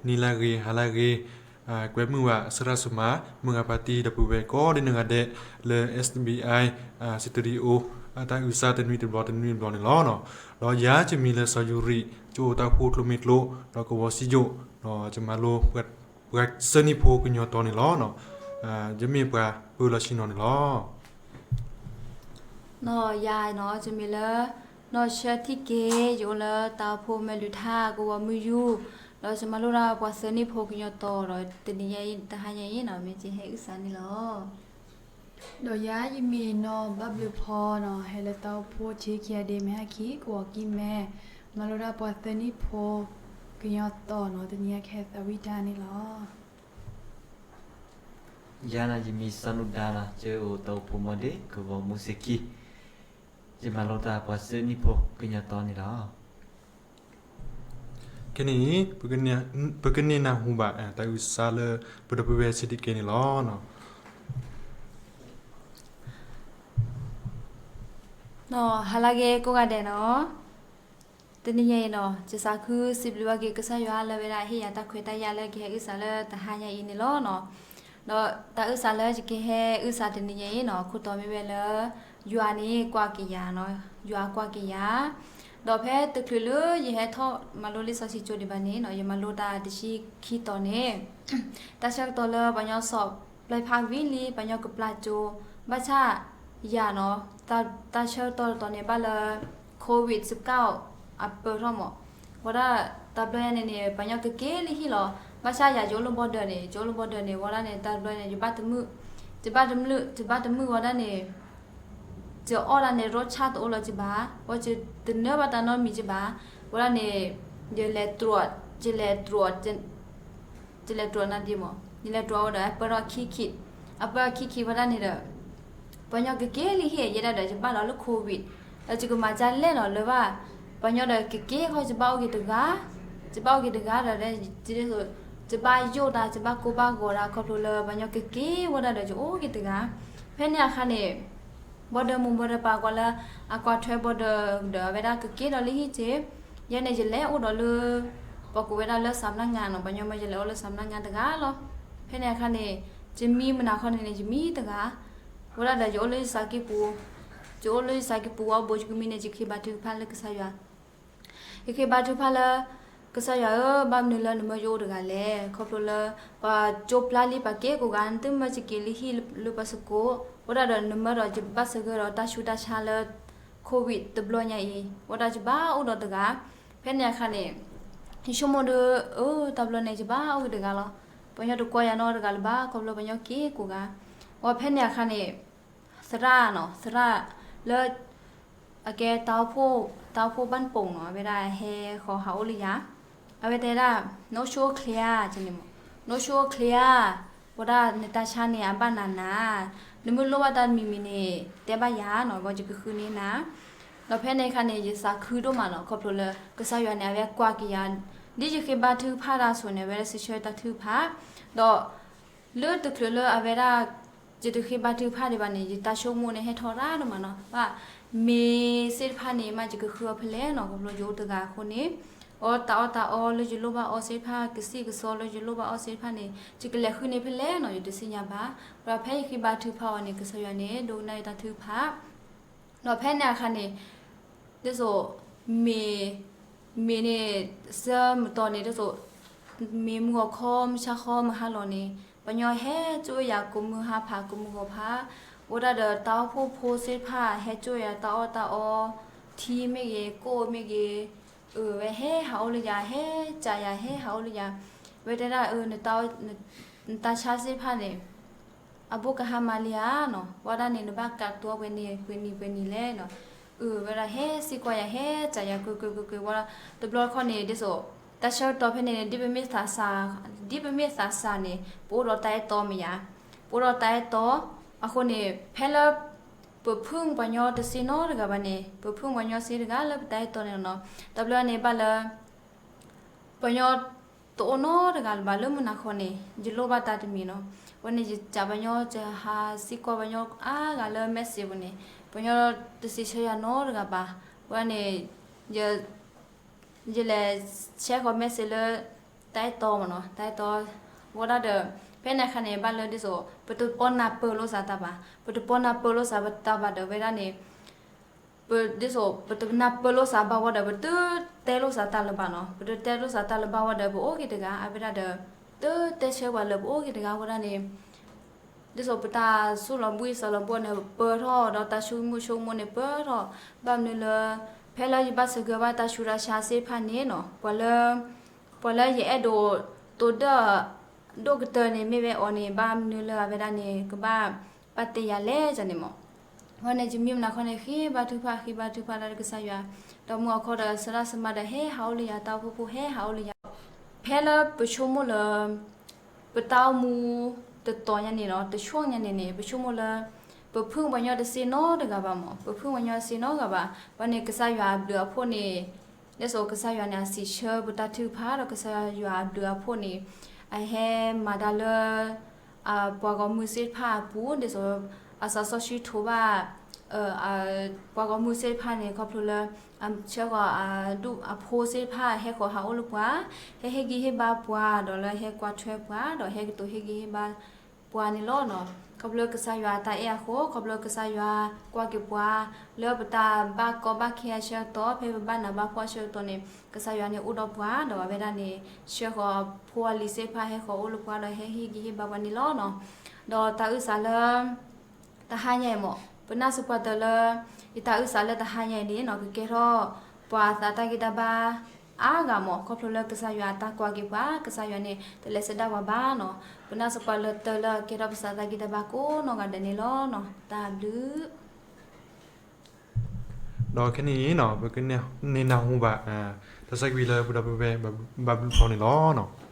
နံၤလၢဂ့ၤ ဟါလၢဂ့ၤ, ကွဲမုာ်ဘၣ်စရၣ်စူမၤ မုၢ်ဂၤပၢ်တံၤဒီပုၢ်ဝဲၢ်ကိးဒံနီၢ်ဂၤဒဲး လၢ SBI Studio အတၢ်အုၣ်သးတနွံတဘျီတနွံတဘျီန့ၣ်လီၤ. ဒီးယၤယမံၤလၢစီၤယူၤရံၣ် ကအိၣ်တၢ်အိၣ်ဖှိၣ်ကျိမ့ၢ်ကျိ ဒီးကဝီၤစံယိၣ်, ဒီးယမၤလိ ပှၤသၢနံၣ်ဖိကညီတီၤန့ၣ်လီၤ. ယမ့ၢ်ပှၤပၢလီၤဆ့ၣ်နီၤန့ၣ်လီၤ. နီၢ်ယၤနီၢ် ယမံၤလၢ နီၢ်ဆၢထံက့ၤ ယအိၣ်လၢတၢ်အိၣ်ဖှိၣ်မဲၢ်လုၢ်ထါ ကဝီၤမုၢ်ယူၢ်, ဒီးယမၤလိတၢ်ပှၤသၢနံၣ်ဖိကညီတီၤဒီး တနံၤညါအံၤ တဟါညါအံၤနီၢ် မ့ၢ်ကဟဲအုၣ်သးန့ၣ်လီၤ. ဒီးယၤယမံၤနီၢ်ဘၣ်ဘျုးဖီနီၢ် ဟဲလၢတၢ်အိၣ်ဖှိၣ် ထံခံဂၤဒဲး မ့ၢ်ဟဲခံ ကဝီၤကံၢ်မဲ မၤလိတၢ်ပှၤသၢနံၣ်ဖိကညီတီၤနီၢ် တနံၤညါကဟဲသးဝံၣ်တၢ်န့ၣ်လီၤ. ယၤနီၢ် ယမံၤစီၤနူဒါနီၢ် ကအိၣ်တၢ်အိၣ်ဖှိၣ်မီၤဒ့ ကဝီၤမူစ့ခံ ယမၤလိတၢ်ပှၤသၢနံၣ်ဖိကညီတီၤန့ၣ်လီၤ. ခဲန့ၣ် ပကန့ၢ်နၢ်ဟူဘၣ် တၢ်အုၣ်သးလၢ ပဒီပုၢ်ဝဲၢ်ဆံးတက့ၢ်န့ၣ်လီၤ. ဟါလၢဂ့ၤကိးဂၤဒဲးနီၢ်, တနံၤညါအံၤနီၢ် ယသးခုစံးဘျုးဘၣ်က့ၤကစၢ်ယွၤလၢအဝဲဒၣ်ဟ့ၣ်ယၤတၢ်ခွဲးတၢ်ယာ်လၢကဟဲအုၣ်သးလၢတဟါညါအံၤန့ၣ်လီၤ. ဒီးတၢ်အုၣ်သးလၢယကဟဲအုၣ်သးတနံၤညါအံၤနီၢ် အခိၣ်တီမ့ၢ်ဝဲလၢ ယွၤန့ၣ်ကွၢ်က့ၤယၤနီၢ်, ယွၤကွၢ်က့ၤယၤ, ဒီးဖဲတချုးလၢယဟဲထီၣ်မၤလိလံာ်စီဆှံကၠိဒံးဘၣ်န့ၣ်နီၢ် ယမၤလိတၢ်တဆံခံတီၤန့ၣ် တၢ်ဆၢကတီၢ်လၢပှၤညီစီၤပျဲဖးဝံၤလံ ပှၤညီကပျၢ်ကၠိ ဘၣ်ဆၣ်ယၤနီၢ် တၢ်ဆၢကတီၢ်တတီၤန့ၣ်ဘၣ်လၢ COVID စကၢ် အပၢၢ်ထီၣ်မး, ဝဲဒၣ်တဘျီညါန့ၣ်န့ၣ် ပှၤညီကက့ၤလၢဟံၣ်လီၤ. ဘၣ်ဆၣ်ယၤယအိၣ်လၢ border န့ၣ် ယအိၣ်လၢ border န့ၣ် ဝဲဒၣ်န့ၣ် တဘျီန့ၣ် ယဘၣ်တမုာ်, ယဘၣ်တမုာ် ယဘၣ်တမုာ်ဝဲဒၣ်န့ၣ် ယအီၣ်ဒၣ်န့ၣ် ရိၣ်ဆၣ်တအိၣ်လၢၤကဘၣ်, ဝဲယတနၢဘၣ်တၢ်နီတမံၤကဘၣ်, ဝဲဒၣ်န့ၣ် ယလဲၤတြီး, ယလဲၤ, ယလဲၤတြီးနၤဒ့မး, ယလဲၤတြီးဝဲဒီး အပၢၢ်ထီၣ်ခံခံ, အပၢၢ်ထီၣ်ခံခံဝဲဒၣ်န့ၣ်ဒီး ပှၤညီကက့ၤလၢဟံၣ်ယဲဒၣ်ဒီး ယဘၣ်လီၤလၢ COVID, ဒီးယကမၤဒ်လဲၣ်နီၤလၢၤဘၣ်, ပှၤညီဒီးကက့ၤခီ ယဘၣ်အိၣ်က့ၤတဂၤ, ယဘၣ်အိၣ်က့ၤတဂၤဒီး ယဘၣ်ယိၣ်တၢ် ယဘၣ်ကိၢ်ဘၣ်ဂီၤတၢ် ခီဖျိလၢပှၤညီကက့ၤဝဲဒၣ်ဒီး ယအိၣ်က့ၤတဂၤ, ဖဲန့ၣ်အခါန့ၣ် border မိၢ် border ပၢ်ကွၢ်လၢ အကွၢ်ထွဲ border ဒီး အဝဲဒၣ်ကက့ၤဒီးလၢဟံၣ်က့ၤ, ယဲန့ၣ် ယလဲၤအိၣ်ဒီးလၢ ပှၤကိးဝဲဒၣ်လၢစးပနၢ်ငါနီၤ, ပှၤညီမ့ၢ်ယလဲၤအိၣ်လၢစးပနၢ်ငါတဂၤလီၤ. ဖဲန့ၣ်အခါန့ၣ် ယမံမုၢ်နၤခီန့ၣ်န့ၣ် ယမံတဂၤ, ဝဲဒၣ်ဒီးယအိၣ်လၢယသးကံၢ်ပူၤ, ယအိၣ်လၢယသးကံၢ်ပူၤဝံၤဘၣ် ယကမံန့ၣ် ယဃ့ဘါထုကဖၣ်လၢကစၢ်ယွၤ ယဃ့ဘါထုကဖၣ်လၢ ကစၢ်ယွၤဧၢ, ဘၣ်မနုၤလၢနမၢယအိၣ်တဂၤလဲၣ်, ခီဖျိလၢ ပှၤကၠိပျၢ်လံ ပှၤက့ၤကိးဂၤ နတမၢယက့ၤလၢဟံၣ်လၢပှၤစကိး, ဝဲဒၣ်ဒီးနမၢဒီးယဘၣ်သဂၢၢ်ဒီးတၢ်ဆူးတၢ်ဆါလၢ COVID တဘျီညါအံၤ, ဝဲဒၣ်ယဘၣ်အိၣ်ဒီးတဂၤ, ဖဲန့ၣ်အခါန့ၣ် ယဆိကမိၣ်ဒီး အၢ တဘျီန့ၣ် ယဘၣ်အိၣ်က့ၤတဂၤလီၤ. ပှၤညီတကွၢ်ယၤနီတဂၤလၢၤဘၣ် ခီဖျိပှၤညီက့ၤကိးဂၤ, ဝံၤဖဲန့ၣ်အခါန့ၣ် သရၣ်နီၤ, သရၣ်လၢ အကဲ တၢ်အိၣ်ဖှိၣ် တၢ်အိၣ်ဖှိၣ်ဘၣ်နပိာ်နီၤ, အဝဲဒၣ်ဟဲဃီၤဟးအိၣ်လၢယၤ, အဝဲတဲဒၣ် နအိၣ်ဆူၣ်အိၣ်ချ့ဧါ, န့ၣ်မး, နအိၣ်ဆူၣ်အိၣ်ချ့ဧါ, ဝဲဒၣ်နတၢ်ဆါန့ၣ် အဘၣ်နၤနၤ, နမ့ၢ်လိၣ်ဘၣ်တၢ်တမံၤမံၤန့ၣ် တဲဘၣ်ယၤနီၤ, ဘၣ်ယကဃုန့ၢ်နၤ. ဒီးဖဲန့ၣ်အခါန့ၣ် ယသးခုဒိၣ်မးနီၤ, ခီဖျိလၢ ကစၢ်ယွၤန့ၣ် အဝဲကွၢ်က့ၤယၤ, ဒ်ယဃ့ဘါထုကဖၣ်တၢ်အသိးန့ၣ် အဝဲဒၣ်စံးဆၢတၢ်ထုကဖၣ်, ဒီး လၢတချုးလၢအဝဲဒၣ် ယတဃ့ဘါထုကဖၣ်ဒံးဘၣ်န့ၣ် ယတၢ်ဆိကမိၣ်န့ၣ် ဟဲထီၣ်ရၣ်ဒိၣ်မးနီၤ, ဘၣ် မ့ၢ်သ့ၣ်တဖၣ်န့ၣ် မ့ၢ်ယကဃုအီၤဖဲလဲၣ်နီၤ, ခီဖျိယအိၣ်တဂၤအဃိန့ၣ်, အီၣ်တၢ်အီၣ်တၢ်အီလၢယလိၣ်ဘၣ်အီၣ်သ့ၣ်တဖၣ်, ကသံၣ်ကသီလၢယလိၣ်ဘၣ်အီၣ်သ့ၣ်တဖၣ်န့ၣ် ယကလဲၤဃုန့ၢ်ဖဲလဲၣ်နီၤ, ယတသ့ၣ်ညါဘၣ်. ဒီးဖဲယဃ့ဘါထုကဖၣ်အီၤန့ၣ် ကစၢ်ယွၤန့ၣ် ဒိကနၣ်ယတၢ်ထုကဖၣ် ဒီးဖဲန့ၣ်အခါန့ၣ် ဒ်သိး မ့ၢ် မ့ၢ်န့ၣ် ဆၢမုၢ်တီၢ်န့ၣ် ဒ်သိး မ့ၢ်မုၢ်ဂီၤခီ မုၢ်ဆါခီ မုၢ်ဟါလီၤန့ၣ် ပှၤညီဟဲကၠိယၤ ကိးမုၢ်ဟါဖး ကိးမုၢ်ဂီၤဖး, အိၣ်ဒၣ်ဒီးတၢ်အိၣ်ဖှိၣ်ဖိသ့ၣ်တဖၣ် ဟဲကၠိယၤတၢ်အီၣ်တၢ်အီ, ထံမ့ၢ်ဂ့ၤ ကိၣ်မ့ၢ်ဂ့ၤ, အဝဲဟဲဟးအိၣ်လၢယၤ ဟဲကးယၤ ဟဲဟးအိၣ်လၢယၤ, ဝဲတဲဒၣ် နတၢ်ဆါသ့ၣ်တဖၣ်န့ၣ် အဘိၣ်ကဟါမါလံဧါနီၤ, ဝဲဒၣ်န့ၣ် နဘၣ်ကးတိၤပှဲၤနံၤ ပှဲၤနံၤ ပှဲၤနံၤလဲၣ်နီၤ, အဝဲဒၣ်ဟဲစ့ၢ်ကီးယၤ ဟဲကးယၤ ကွ့ၢ်ကွ့ၢ်ကွ့ၢ်ကွ့ၢ် ဝဲဒၣ် တဘျီတခီၣ်န့ၣ် ဒ်သိး တၢ်ဆၢကတီၢ်ဖဲန့ၣ်န့ၣ် ဒ်ပမ့ၢ်သးစၢ်, ဒ်ပမ့ၢ်သးစၢ်န့ၣ် ပအိၣ်ဒီးတၢ်အဲၣ်တီမ့ၢ်ယၤ, ပအိၣ်ဒီးတၢ်အဲၣ်တီ, အဃိန့ၣ် ဖဲလၢ ပဖုၣ်ပှၤညီတသ့နီတဂၤဘၣ်န့ၣ် ပဖုၣ်ပှၤညီသ့တဂၤလၢပတၢ်အဲၣ်တီန့ၣ်နီၤ, တဘျီန့ၣ်ဘၣ်လၢ ပှၤညီတအိၣ်နီတဂၤလၢၤဘၣ်လၢမုၢ်နၤခီန့ၣ် ယလိၣ်ဘၣ်တၢ်တမံၤနီၤ, ဝဲန့ၣ်ယကးပှၤညီ ယဟးစ့ၢ်ကီးပှၤညီအါဂၤလၢ message ပူၤန့ၣ် ပှၤညီတစံးဆၢယၤနီတဂၤဘၣ်, ဝဲန့ၣ် ယ ယလဲၤဆဲးဃီၤ message လၢ တၢ်အဲၣ်တီမ့ၢ်နီၤ, တၢ်အဲၣ်တီ, ဝဲဒၣ်ဒီး ဖဲန့ၣ်အခါန့ၣ် ဘၣ်လၢဒ်သိး ပတပီနၢ်ပၢၢ်လိာ်သးတၢ်ဘၣ်, ပတပီနၢ်ပၢၢ်လိာ်သးတၢ်ဘၣ်ဒီး ဝဲဒၣ်န့ၣ် ဒ်သိး ပတနၢ်ပၢၢ်လိာ်သးဘၣ်ဝဲဒီး ပတတဲလိာ်သးတၢ်လၢၤဘၣ်နီၤ, ပတတဲလိာ်သးတၢ်လၢၤဘၣ်ဝဲဒီး ပအိၣ်က့ၤတဂၤ အဝဲဒၣ်ဒီး တတဲဆၢပှၤလၢၤ ပအိၣ်က့ၤတဂၤဝဲဒၣ်န့ၣ် ဒ်သိးပတၢ်သူၣ်လီၤဘှံးသးလီၤဘှီန့ၣ် ပၢၢ်ထီၣ်, ဒီးတၢ်ဆိကမိၣ်ဆိကမိၣ်န့ၣ် ပၢၢ်ထီၣ်, ဘၣ်မနုၤလၢ ဖဲလၢယဘၣ်စၢၤကၢဘၣ်တၢ်ဆူးတၢ်ဆါသ့ၣ်တဖၣ်န့ၣ်နီၤ, ပှၤလၢ ပှၤလၢယအဲၣ်ဒိး တိၤဒၢၣ် ဒိၣ်ကတၢၢ်န့ၣ် မ့ၢ်ဝဲအီၤန့ၣ် ဘၣ်မနုၤလၢအဝဲဒၣ်န့ၣ် ကဘၣ်ပာ်တ့ၢ်ယၤလဲၣ်န့ၣ်မ့ၢ်, အဃိန့ၣ် ယမံမနၤခီန့ၣ် ဃ့ဘါထုကဖၣ် ဃ့ဘါထုကဖၣ်လၢကစၢ်ယွၤ, ဒီးမုၢ်အခီဒီး သရၣ်သမါဒီးဟဲဟးအိၣ်လၢယၤ တၢ်အိၣ်ဖှိၣ်ဖိဟဲဟးအိၣ်လၢယၤ, ဖဲလၢပဆိကမိၣ်လၢ ပတၢ်အိၣ်မူတတီၤညါန့ၣ်နီၤ, တဆိညါန့ၣ်န့ၣ် ပဆိကမိၣ်လၢ ပဖုၣ်ပှၤညီတသ့နီတဂၤဘၣ်မ့ၢ်, ပဖုၣ်ပှၤညီတသ့နီတဂၤဘၣ်, ဘၣ်န့ၣ် ကစၢ်ယွၤအဘျုးအဖှိၣ်န့ၣ် ဒ်သိးကစၢ်ယွၤန့ၣ် အစံးဆၢပတၢ်ထုကဖၣ်ဒီး ကစၢ်ယွၤအဘျုးအဖှိၣ်န့ၣ် အဟဲမၤတၢ်လၢ ပှၤဂီၢ်မုၢ်သ့ၣ်တဖၣ်အပူၤ, ဒ်သိး အသးစီဆှံထိးဘၣ် ပှၤဂီၢ်မုၢ်သ့ၣ်တဖၣ်န့ၣ် ခီဖျိလၢ ဆှၢဃီၤ အဖိသ့ၣ်တဖၣ် ဟဲဃီၤဟးအိၣ်လၢပှၤ, ဟဲဟ့ၣ်ဂံၢ်ဟ့ၣ်ဘါပှၤ ဒီးလၢဟဲကွၢ်ထွဲပှၤ ဒီးဟဲကတိၤဟ့ၣ်ဂံၢ်ဟ့ၣ်ဘါပှၤန့ၣ်လီၤ. ခီဖျိကစၢ်ယွၤအတၢ်အဲၣ်အဃိ, ခီဖျိကစၢ်ယွၤကွၢ်က့ၤပှၤ လၢပတၢ်ဘၣ်ကီဘၣ်ခဲအဆၢကတီၢ်, ဖဲပဘၣ်နးဘၣ်ဖှီၣ်အဆၢကတီၢ်န့ၣ် ကစၢ်ယွၤန့ၣ်အိၣ်ဒီးပှၤ, ဒီးအဝဲဒၣ်န့ၣ် ဆှၢဃီၤဖိအလံၤသ့ၣ်တဖၣ် ဟဲဃီၤအိၣ်လၢပှၤ ဒီးဟဲဟ့ၣ်ဂံၢ်ဟ့ၣ်ဘါပှၤန့ၣ်လီၤ. ဒီးတၢ်အုၣ်သးလၢ တဟါညါအံၤမ့ၢ်, ပနၢ်စံးပှၤတၢၢ်လၢ ယတၢ်အုၣ်သးလၢတဟါညါအံၤန့ၣ်နီၤ ကကဲထီၣ် ပှၤအသးတၢ်ဂံၢ်တၢ်ဘါအါဂၤမ့ၢ်, ခီဖျိလၢကစၢ်ယွၤအတၢ်ကွၢ်က့ၤပှၤ, ကစၢ်ယွၤန့ၣ် တလဲၤဆဒၣ်ပှၤဘၣ်နီၤ. ပနၢ်စံးပှၤလၢတၢၢ်လၢကဲထီၣ်ပသးတၢ်ဂံၢ်တၢ်ဘါကိးနီၢ်ဂၤဒဲးန့ၣ်လီၤ. တၢ်ဘျုး ဒီးခဲန့ၣ်အံၤနီၤ ပကန့ၢ်နၢ်ဟူဘၣ် တၢ်ဆၢကွံာ်လၢပဒီပုၢ်ဝဲၢ် ဘၣ်ဘျုးဖီန့ၣ်လီၤ.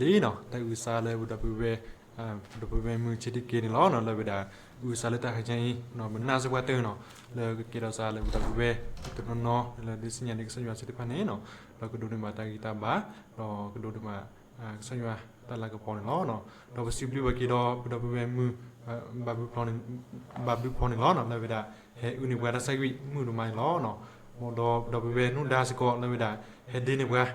လံနီၤ တၢ်အုၣ်သးလၢပဒီပုၢ်ဝဲၢ် ပဒီပုၢ်ဝဲၢ်မုၢ်ဆ့တက့န့ၣ်လီၤနီၤ လၢဝဲဒၣ် အုၣ်သးလၢတၢ်ဟဲညါအံၤ ပနၢ်စ့ၢ်ပှၤတၢၢ်နီၤ လၢကကဲထီၣ်သးလၢပဒီပုၢ်ဝဲၢ် တနီၤနီၤ လၢဒုးသ့ၣ်ညါန့ၢ်ကစၢ်ယွၤသ့ၣ်တဖၣ်န့ၣ်နီၤ ဒီးကဒိးန့ၢ်ဘၣ်တၢ်ဂံၢ်တၢ်ဘါ ဒီးကဒိးန့ၢ်ဘၣ် ကစၢ်ယွၤတၢ်လၤကပီၤန့ၣ်လီၤ. ဒီးပစံးဘျုးဘၣ်က့ၤဒီး ပဒီပုၢ်ဝဲၢ်မုၢ် ဘၣ်ဘုဖျီန့ၣ်လီၤနီၤ လၢဝဲဒၣ် ဟဲအုၣ်န့ၢ်ပှၤတၢ်ဆါကွံာ်မုၢ်ဒိၣ်မးန့ၣ်လီၤ. မ်ဒီးပဒီပုၢ်ဝဲၢ်နူဒါစ့ၢ်ကီး လၢဝဲဒၣ် ဟဲဒ့န့ၢ်ပှၤ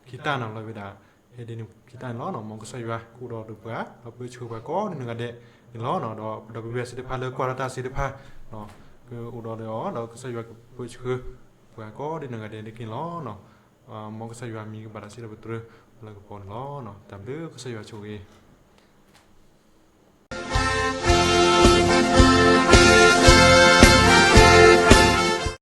ခံတၢ်နီၤ လၢဝဲဒၣ် ဟဲဒ့န့ၢ်ခံတၢ်န့ၣ်လီၤ. မ်ကစၢ်ယွၤကအိၣ်ဒီးပှၤ ဒီးပၢဆှၢပှၤကိးဒ်နဂၤဒဲးန့ၣ်လီၤ. ဒီးပဒီပုၢ်ဝဲၢ်သ့ၣ်တဖၣ်လၢကွၢ်ထီၣ်တၢ်သ့ၣ်တဖၣ် ကအိၣ်ဒီးအီၤ ဒီးကစၢ်ယွၤကပၢဆှၢပှၤကိးဒ်နဂၤဒဲးန့ၣ်လီၤ. မ်ကစၢ်ယွၤမံၤကဘၣ်တၢ်စံးထီၣ်ပတြၢၤလၢကပီၤန့ၣ်လီၤ. တၢ်ဘျုးကစၢ်ယွၤဆိၣ်ဂ့ၤ